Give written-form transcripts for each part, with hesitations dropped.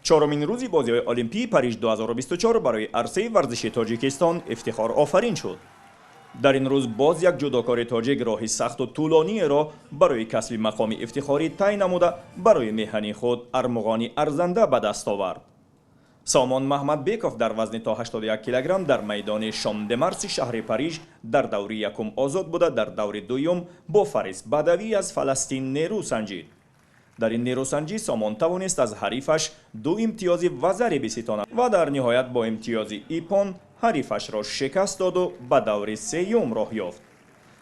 Чорумин рӯзи бозиҳои Олимпии Париж 2024 барои арсаи варзиши Тоҷикистон ифтихорофарин шуд. Дар ин рӯз боз як ҷудокори тоҷик роҳи сахту тӯлониеро барои касби мақоми ифтихорӣ тай намуда, барои меҳани худ армуғони арзанда ба даст овард. Сомон Маҳмадбеков дар вазни то 81 килограмм дар майдони Шом-де-Марси шаҳри Париж дар даври якум озод буда, дар даври дуюм бо Фарис Бадавӣ аз Фаластин нерӯ санҷид. Дар ин нерӯсанҷӣ Сомон тавонист аз ҳарифаш ду имтиёзи вазаре биситонад ва дар ниҳоят бо имтиёзи ипон ҳарифашро шикаст доду ба даври сеюм роҳ ёфт.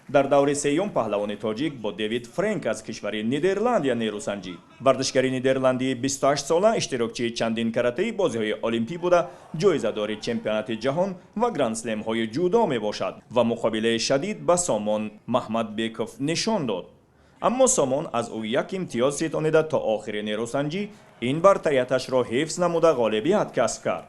Дар даври сеюм паҳлавони тоҷик бо Дэвид Френк аз кишвари Нидерландия нерӯсанҷид. Варзишгари нидерландии 28сола иштирокчии чандин каратаи бозиҳои олимпӣ буда, ҷоизадори чемпионати ҷаҳон ва грандслемҳои ҷудо мебошад ва муқобилаи шадид ба Сомон Маҳмадбеков нишон дод. Аммо Сомон аз ӯ як имтиёз ситонида, то охири нерӯсанҷӣ ин бартарияташро ҳифз намуда, ғолибият касб кард.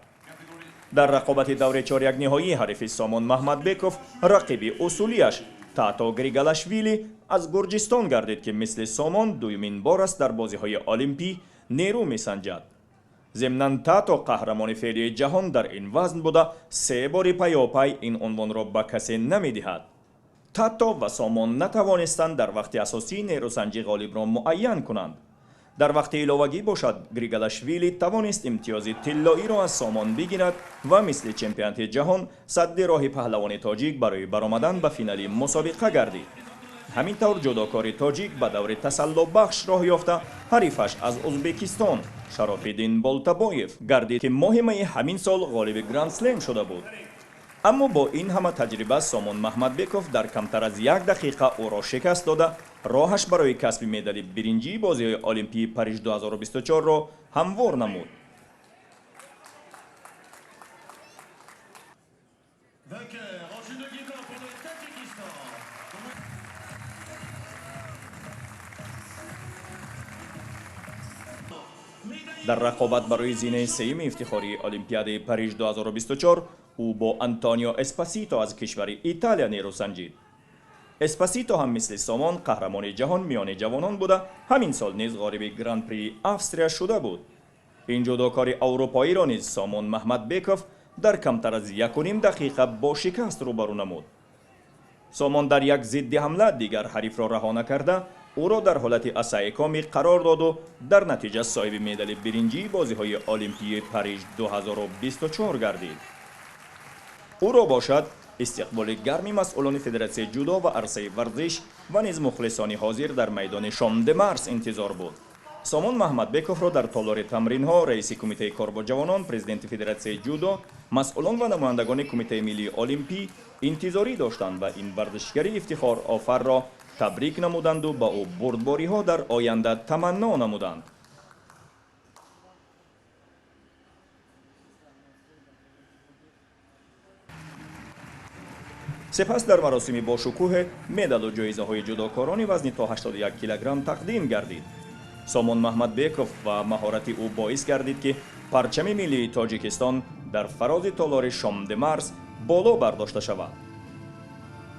Дар рақобати даври чорякниҳоӣ ҳарифи Сомон Маҳмадбеков рақиби усулияш Тато Григалашвили аз Гурҷистон гардид, ки мисли Сомон дуюмин бор аст дар бозиҳои олимпӣ нерӯ месанҷад. Зимнан Тато қаҳрамони феълии ҷаҳон дар ин вазн буда, се бори паёпай ин унвонро ба касе намедиҳад. Тато ва Сомон натавонистанд дар вақти асосии нерӯсанҷӣ ғолибро муайян кунанд. Дар вақти иловагӣ бошад, Григалашвили тавонист имтиёзи тиллоиро аз Сомон бигирад ва мисли чемпионати ҷаҳон садди роҳи паҳлавони тоҷик барои баромадан ба финали мусобиқа гардид. Ҳамин тавр ҷудокори тоҷик ба даври тасаллобахш роҳ ёфта, ҳарифаш аз Узбекистон Шарофиддин Болтабоев гардид, ки моҳи майи ҳамин сол ғолиби грандслем шуда буд. Аммо бо ин ҳама таҷриба Сомон Маҳмадбеков дар камтар аз як дақиқа ӯро шикаст дода, роҳаш барои касби медали биринҷии бозиҳои Олимпии Париж 2024-ро ҳамвор намуд. Дар рақобат барои зинаи сеюми ифтихории Олимпиадаи Париж 2024 ӯ бо Антонио Эспасито аз кишвари Италия нерӯ санҷид. Эспасито ҳам мисли Сомон қаҳрамони ҷаҳон миёни ҷавонон буда, ҳамин сол низ ғолиби Гран-при Австрия шуда буд. Ин ҷудокори аврупоиро низ Сомон Маҳмадбеков дар камтар аз 1,5 дақиқа бо шикаст рӯбарӯ намуд. Сомон дар як зидди ҳамла дигар ҳарифро раҳо накарда, ӯро дар ҳолати асаикомӣ қарор доду дар натиҷа соҳиби медали биринҷии бозиҳои Олимпии Париж 2024 гардид. Ӯро бошад истиқболи гарми масъулони федератсияи ҷудо ва арсаи варзиш ва низ мухлисони ҳозир дар майдони Шом-де-Марс интизор буд. Сомон Маҳмадбековро дар толори тамринҳо раиси кумитаи кор бо ҷавонон, президенти федератсияи ҷудо, масъулон ва намояндагони кумитаи миллии олимпӣ интизорӣ доштанд ва ин варзишгари ифтихорофарро табрик намуданду ба ӯ бурдбориҳо дар оянда таманно намуданд. Сипас дар маросими бошукӯҳе медалу ҷоизаҳои ҷудокорони вазни то 81 килограмм тақдим гардид. Сомон Маҳмадбеков ва маҳорати ӯ боис гардид, ки парчами миллии Тоҷикистон дар фарози толори Шом-де-Марс боло бардошта шавад.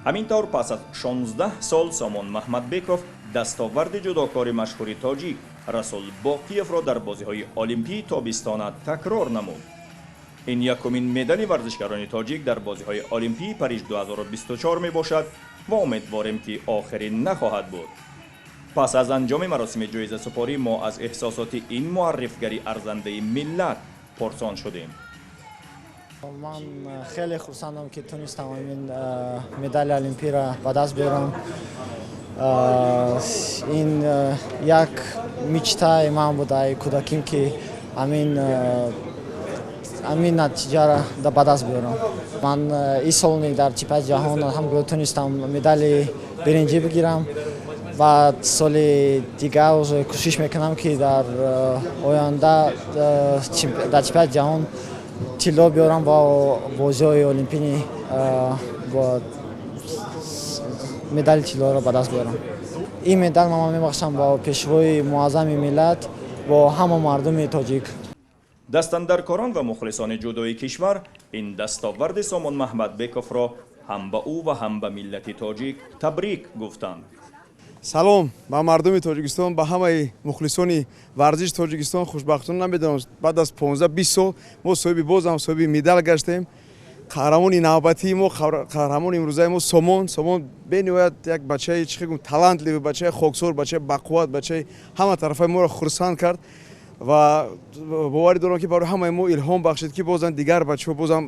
Ҳамин тавр пас аз 16 сол Сомон Маҳмадбеков дастоварди ҷудокори машҳури тоҷик Расул Боқиевро дар бозиҳои олимпии тобистона такрор намуд. Ин якумин медали варзишгарони тоҷик дар бозиҳои Олимпии Париж 2024 мебошад ва умедворем, ки охирин нахоҳад буд. Пас аз анҷоми маросими ҷоизасупорӣ мо аз эҳсосоти ин муаррифгари арзандаи миллат пурсон шудем. Ман хеле хурсандам, ки тунистам ин медали олимпиро ба даст биёрам. Ин як мечтаи ман буд ай кӯдаким, ки ҳамин натиҷаро ба даст биёрам. Ман ин сол дар чемпионати ҷаҳон алҳамдулилла тунистам медали биринҷӣ бигирам ва соли дигар кӯшиш мекунам, ки дар оянда дар чемпионати ҷаҳон тилло биёрам ва бозиҳои олимпини медали тиллоро ба даст биёрам. Ин медал ман мебахшам ба пешвои муаззами миллат, бо ҳама мардуми тоҷик. Дастандаркорон ва мухлисони ҷудои кишвар ин дастоварди Сомон Маҳмадбековро ҳам ба ӯ ва ҳам ба миллати тоҷик табрик гуфтанд. Салом ба мардуми Тоҷикистон, ба ҳамаи мухлисони варзиши Тоҷикистон. Хушбахтона, намедонам, баъд аз 15-20 сол мо соҳиби бозам соҳиби медал гаштем. Қаҳрамони навбатии мо, қаҳрамони имрӯзаи мо Сомон. Сомон бениҳоят як бачаи, чӣ гум, талантливый, бачаи хоксор, бачаи бақувват, бачаи ҳама тарафаи моро хурсанд кард ва боварӣ дорам, ки барои ҳамаи мо илҳом бахшид, ки бозам дигар бачаҳо бозам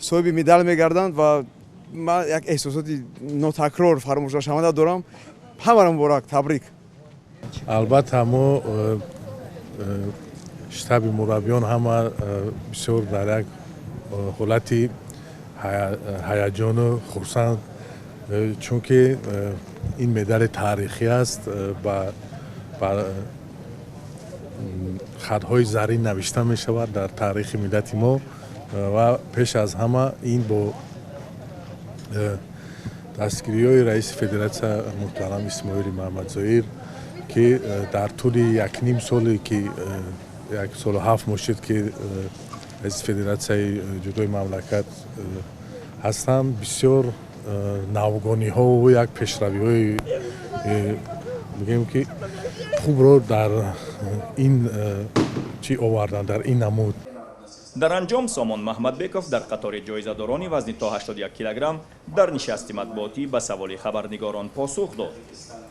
соҳиби медал мегарданд. Ва ман як эҳсосоти нотакрор, фаромӯшнашаванда дорам. Ҳамаро муборак, табрик. Албатта, мо штаби мураббиён ҳама бисёр дар як ҳолати ҳаяҷону хурсанд, чунки ин медали таърихӣ аст, ба хатҳои зарин навишта мешавад дар таърихи миллати мо. Ва пеш аз ҳама ин бо дастгириҳои раиси федератсия муҳтарам Исмоили Маҳамадзоир, ки дар тӯли якним соле, ки 1 солу 7 моҳ шуд, ки раиси федератсияи ҷудои мамлакат ҳастанд, бисёр навгониҳову як пешравиҳои, бигӯем, ки хубро дар ин чӣ оварданд, дар ин намуд. Дар анҷом Сомон Маҳмадбеков дар қатори ҷоизадорони вазни то 81 килограмм дар нишасти матбуотӣ ба саволи хабарнигорон посух дод.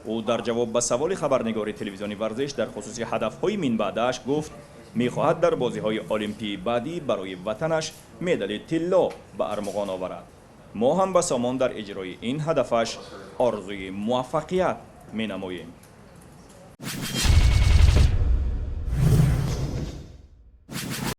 Ӯ дар ҷавоб ба саволи хабарнигори телевизиони Варзиш дар хусуси ҳадафҳои минбаъдааш гуфт, мехоҳад дар бозиҳои олимпии баъдӣ барои ватанаш медали тилло ба армуғон оварад. Мо ҳам ба Сомон дар иҷрои ин ҳадафаш орзуи муваффақият менамоем.